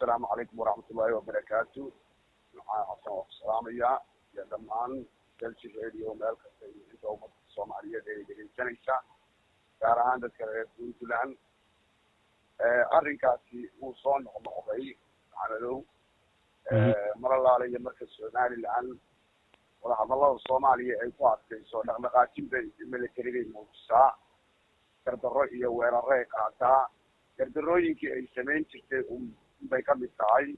Assalaamu calaykum waraxmatullaahi wabarakaatu. Maxaa Xasan waa ku salaamayaa iyo dhammaan Delsi Radio meel kasta iyo inta ummadda Soomaaliyeed ay dhegeysanaysa, gaar ahaan dadka reer Puntland. Arrinkaasi wuu soo noqnoqday, Maxamedow. Mar allaale iyo marka Somaliland wadahadallada Soomaaliya ay ku adkayso, dhaqdhaqaajin bay military bay muujisaa, gardarro iyo weeraray qaataa. Gardarrooyinkii ay samayn jirtay unbay ka mid tahay.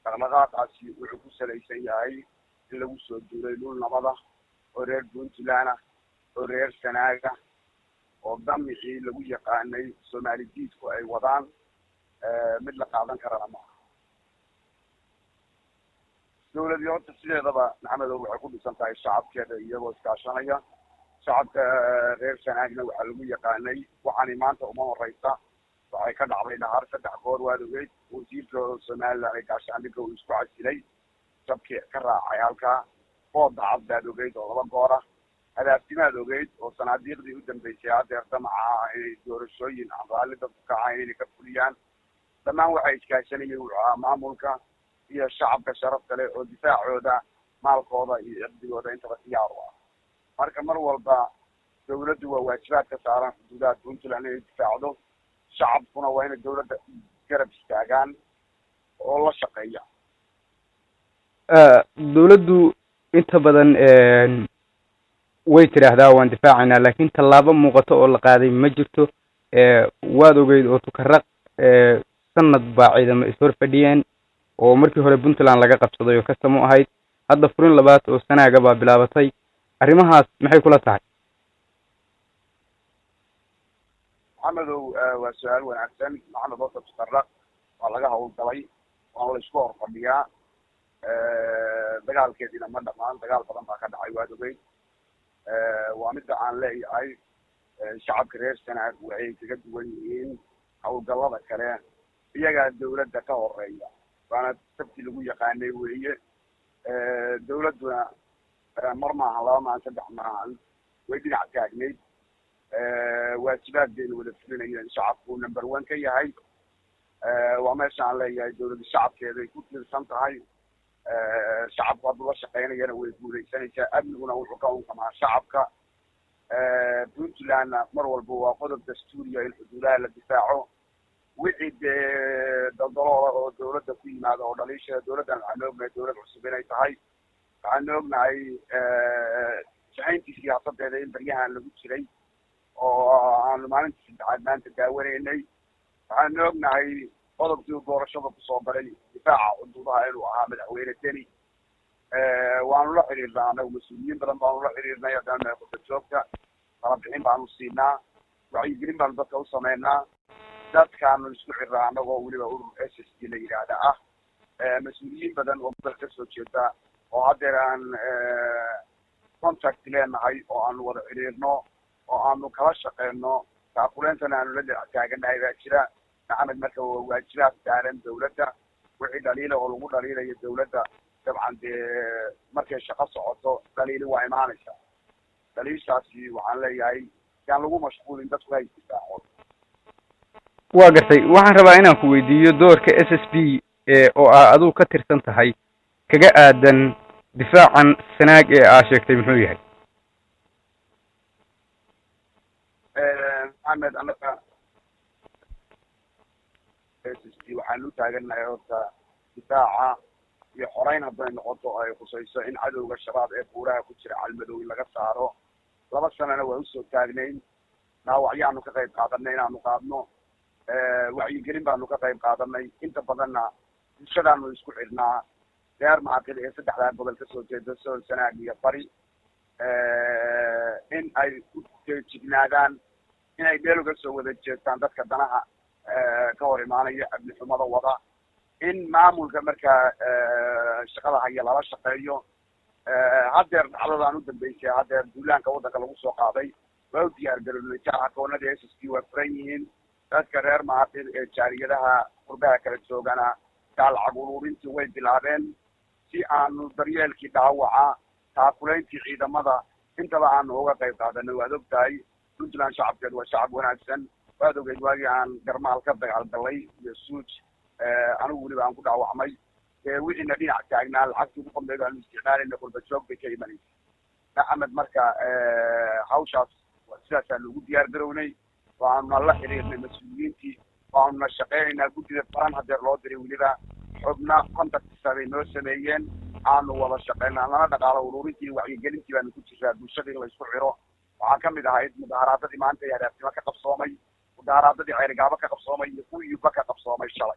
Dhaqdhaqaaqaasi wuxuu ku salaysan yahay in lagu soo duulay dhul nabada oo reer Puntland ah oo reer Sanaaga oo damicii lagu yaqaanay Soomaali diidku ay wadaan. Mid la qaadan karana maaha. Dawladii horta sideedaba, Maxamedow, waxay ku dhisan tahay shacabkeeda iyagoo iskaashanaya. Shacabka reer Sanaagna waxaa lagu yaqaanay, waxaani maanta uma horeysa, waxay ka dhacday Dhahar 3 goor, waad ogeyd. Wasiirka Somaliland ee gaashaandhigga uu isku casilay, jabkii ka raacay halkaa. Booda Cad baad ogeyd oo 2 goor ah. Hadaaftimaad ogeyd oo sanaadiiqdii u dambeysay haddeer damaca ah inay doorashooyin aan raalli dadku ka ahayn inay ka fuliyaan. Dhammaan waxay iskaashanayeen wuxuu ahaa maamulka iyo shacabka sharafta leh oo difaacooda, maalkooda iyo cirdigooda intaba diyaar u ah. Marka mar walba dawladdu waa waajibaad ka saaran xuduudaha Puntland inay difaacdo, shacabkuna waa inay dawladda garab istaagaan oo la shaqeeya. Dawladdu inta badan way tidhaahdaa waan difaacaynaa, laakiin tallaabo muuqato oo la qaaday ma jirto. Waad ogeyd oo Tukaraq sanad baa ciidamo ishor fadhiyeen oo markii hore Puntland laga qabsaday oo kastam u ahayd. Hadda furin labaad oo Sanaaga baa bilaabatay. Arrimahaas maxay kula tahay? Maxamedow, waa su-aal wanaagsan. Maxamed, horta Tukaraq waa laga hawlgalay, waana la isku hor fadhiyaa. Dagaalkeediina ma dhamaan, dagaal badan baa ka dhacay, waad ogeyd. Waa midda aan leeyahay shacabka reer Sanaag waxay kaga duwan yihiin hawlgallada kale, iyagaa dawladda ka horeeya, waana sabti lagu yaqaanay weeye. Dawladduna mar maahan, 2 maahan, 3 maahan, way dhinac taagnayd. Waajibaad bayna wada fulinayeen, shacabku number one ka yahay. Waa meesha aan leeyahay dawladda shacabkeeday ku tiirsan tahay. Shacabku hadduu la shaqeynayana way guulaysanaysaa. Amniguna wuxuu ka unkamaa shacabka. Puntlandna mar walba waa qodob dastuuriya in xuduudaha la difaaco. Wixii dee daldaloola oo dawladda ku yimaada oo dhaliisha dawladdan, waxaanu ognahay dawlad cusub inay tahay, waxaanu ognahay saxayntii siyaasadeeda in baryahan lagu jiray oo aanu maalintii saddexaad maanta daawanaynay. Waxaanu ognahay qodobkii doorashada kusoo galay difaaca xuduudaha inuu ahaa madaxweyne Deni. Waanu la xiriirnaa annagu, mas-uuliyiin badan baanu la xiriirnay haddaan nahay qurba joogta. Talabixin baanu siinaa, wacyigelin baanu dadka u sameynaa, dadkaanu isku xirnaa annagoo weliba urur SSD la yidhaahda ah. Mas-uuliyiin badan oo gobolka kasoo jeeda oo haddeer aan contact leenahay oo aanu wada xiriirno oo aanu kala shaqeyno taakuleentana aanu la taagannahay baa jira, Maxamed. Marka waa waajibaad saaran dawladda. Wixii dhaliila oo lagu dhaliilayo dawladda, dabcan dee markay shaqo socoto dhaliili waa imaanaysa. Dhaliishaasi waxaan leeyahay yaan lagu mashquulin, dadku hay difaaco. Waa gartay. Waxaan rabaa inaan ku weydiiyo doorka SSB oo aa adigu ka tirsan tahay kaga aadan difaacan Sanaag ee aa sheegtay muxuu yahay? Maxamed, annaga SSB waxaan u taagannahay horta difaaca iyo xoreyn hadday noqoto ay khusayso in cadowga Shabaab ee buuraha ku jira Calmadow in laga saaro. 2 sanana waa usoo taagnayn, dhaawacyaanu ka qayb qaadanay inaanu qaadno, wacyigelin baanu ka qayb qaadanay. Inta badanna bulshadaanu isku xidhnaa reer Maaqil ee saddexdaa gobol kasoo jeeda, Sool, Sanaag iyo Bari, in ay u feejignaadaan, inay meel uga soo wada jeestaan dadka danaha ka hor imaanaya, amni xumada wada, in maamulka markaa shaqada haya lala shaqeeyo. Haddeer dhacdadaan u dambeysay, haddeer duulaanka waddanka lagu soo qaaday, waa u diyaar garownay. Akoonada SSB waa furan yihiin. Dadka reer Maaqil ee jaariyadaha qurbaha kala joogana taa lacag ururintii way bilaabeen si aanu daryeelkii dhaawaca, taakulayntii ciidamada intaba aanu uga qayb qaadanay. Waad og tahay Puntland shacabkeedu waa shacab wanaagsan. Waad ogeyd waagii aan Garmaal ka dagaalgalay iyo Suuj, anigu weliba aan ku dhaawacmay, wixiina dhinac taagnaa lacagtii ugu qambeyd aanu isticmaalayna qurba joog bay ka imanaysa, Maxamed. Marka hawshaas sidaasaanu ugu diyaar garownay, waanuna la xiriirnay mas-uuliyiintii, waanuna shaqeynaynaa. Guddida baran hadeer loo diray weliba xubna contactsa bay noo sameeyeen, aanu wada shaqeynaa, lana dhaqaalo ururintii, wacyigelintii baanu ku jiraa bulshada in laysku xiro. Waxaa kamid ahayd mudaharaadadii maanta ee Hadaafnimo ka qabsoomay, mudaharaadadii Ceerigaabo ka qabsoomay iyo kuwii Yuba ka qabsoomay shalay,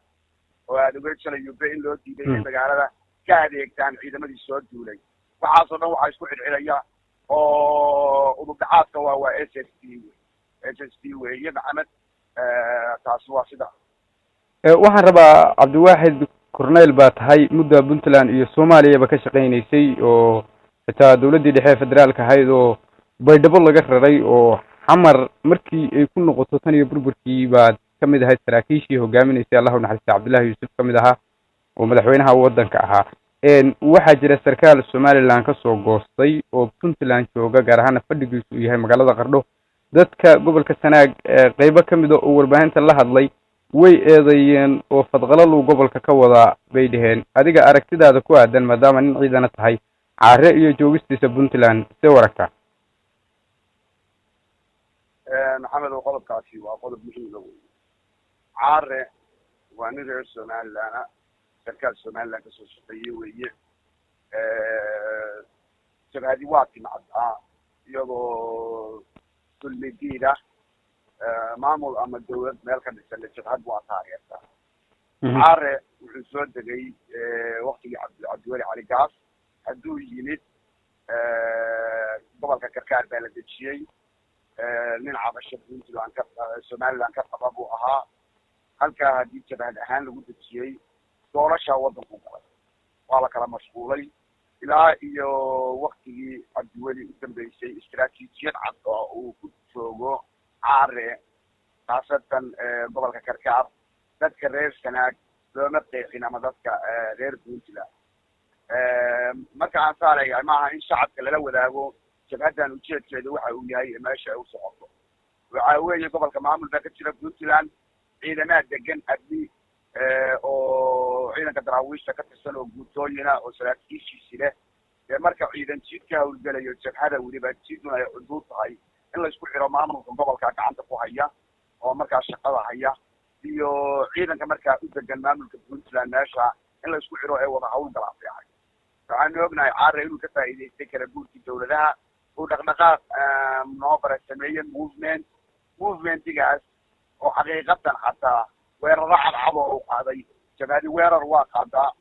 oo aada ogeyd shalay Yube in loo diiday inay magaalada ka adeegtaan ciidamadii soo duulay. Waxaasoo dhan waxaa isku xidhxidhaya oo udubdhaxaadka waa SSC wey, SSC weeye, Maxamed. Taasi waa sida. Waxaan rabaa, Cabdiwaaxid, corneyl baa tahay, mudda Puntland iyo Soomaaliyaba ka shaqaynaysay, oo xitaa dawladdii dhexe federaalka ahayd oo Baydhabo laga raray oo Xamar markii ay ku noqoto tan iyo burburkii baad ka mid ahayd saraakiishii hogaaminaysay, Allahu naxariista, Cabdullahi Yuusuf ka mid ahaa oo madaxweynaha waddanka ahaa. Waxaa jira sarkaal Somaliland ka soo goostay oo Puntland jooga, gaar ahaana fadhigiisu uu yahay magaalada Qardho. Dadka gobolka Sanaag qeybo ka mida oo warbaahinta la hadlay way eedeeyeen oo fadqalaluu gobolka ka wadaa bay dheheen. Adiga aragtidaada ku aadan, maadaama nin ciidana tahay, Caare iyo joogistiisa Puntland see u aragtaa? Maxamed, qodobkaasi waa qodob muhiima wey. Caare waa nin reer Somaliland ah, sarkaal Somaliland kasoo shaqeeyey weeye. Jabhadi waa timacdaa iyadoo dulmidiid ah, maamul ama dawlad meel ka dhisan jabhad waa taageertaa. Caare wuxuu soo degay waktigii Cabdiweli Cali Gaas. Hadduu yimid gobolka Karkaar baa la dejiyey. Nin cabasho Puntland ka Somaliland ka qaba buu ahaa. Halkaa haddii jabhad ahaan lagu dejiyey, doorashaa waddanku galay, waa la kala mashquulay ilaa iyo waktigii Cabdiweli u dambeysay. Istaraatiijiyad cad oo uu ku joogo Caare, khaasatan gobolka Karkaar, dadka reer Sanaag looma qeexin ama dadka reer Puntland. Marka aan saa leeyahay, maaha in shacabka lala wadaago jabhaddan ujeedkeeda waxa uu yahay, meesha ay u socoto. Waxa weeye gobolka maamul baa ka jira Puntland, ciidamaa degan abni oo ciidanka daraawiishta ka tirsan oo guutooyina oo saraakiishiisi leh. Dee marka ciidan jiid ka hawlgelayo jabhada, weliba jiiduna ay cuduud tahay, in laysku xiro maamulka gobolka gacanta ku haya oo markaa shaqada haya iyo ciidanka markaa u degan maamulka Puntland meesha in laysku xiro ee wada hawlgalaa fiican. Waxaanu ognahay Caare inuu ka faa'iidaystay kala guurkii dawladaha, uu dhaqdhaqaaq noo bara sameeye, movementigaas oo xaqiiqatan xataa weeraro cadcad oo uu qaaday. Jabhadi weerar waa qaadaa,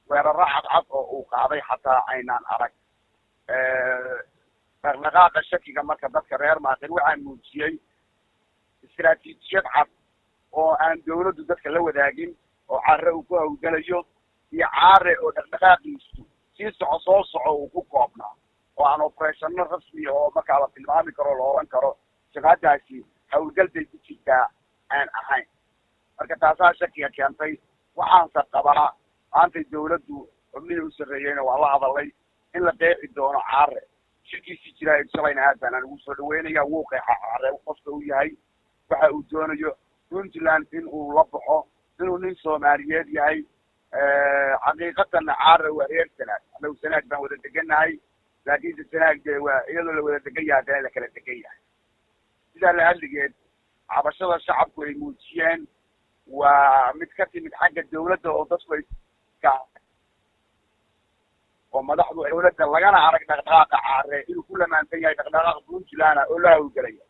weeraro cadcad oo uu qaaday xataa aynaan arag. Dhaqdhaqaaqa shakiga marka dadka reer Maaqir waxaa muujiyey istaraatiijiyad cad oo aan dawladdu dadka la wadaagin oo Caare uu ku hawlgelayo, iyo Caare oo dhaqdhaqaaqiisu sii soco soo soco uu ku koobnaa, oo aan operationno rasmiya oo markaa la tilmaami karo, la oran karo jabhaddaasi hawlgal bay ku jirtaa, aan ahayn. Marka taasaa shakiga keentay. Waxaanse qabaa maantay dawladdu xubnihii u sarreeyeyna waa la hadalay in la qeexi doono Caare. Shirkiisii jiraa shalayna aad baan aan ugu soo dhaweynaya. Wuu qeexa Caare qofka uu yahay, waxa uu doonayo Puntland in uu la baxo, inuu nin Soomaaliyeed yahay. Xaqiiqatanna Caare waa reer Sanaag, anagu Sanaag baan wada degannahay, laakiinse Sanaag dee waa iyadoo la wada degan yahay haddana la kala degan yahay. Sidaa la hadligeed, cabashada shacabku ay muujiyeen waa mid ka timid xagga dawladda oo dadku ay oo madaxdu dawladda lagana arag dhaqdhaqaaqa Caare inuu ku lamaansan yahay dhaqdhaqaaqa Puntland oo la hawlgelaya.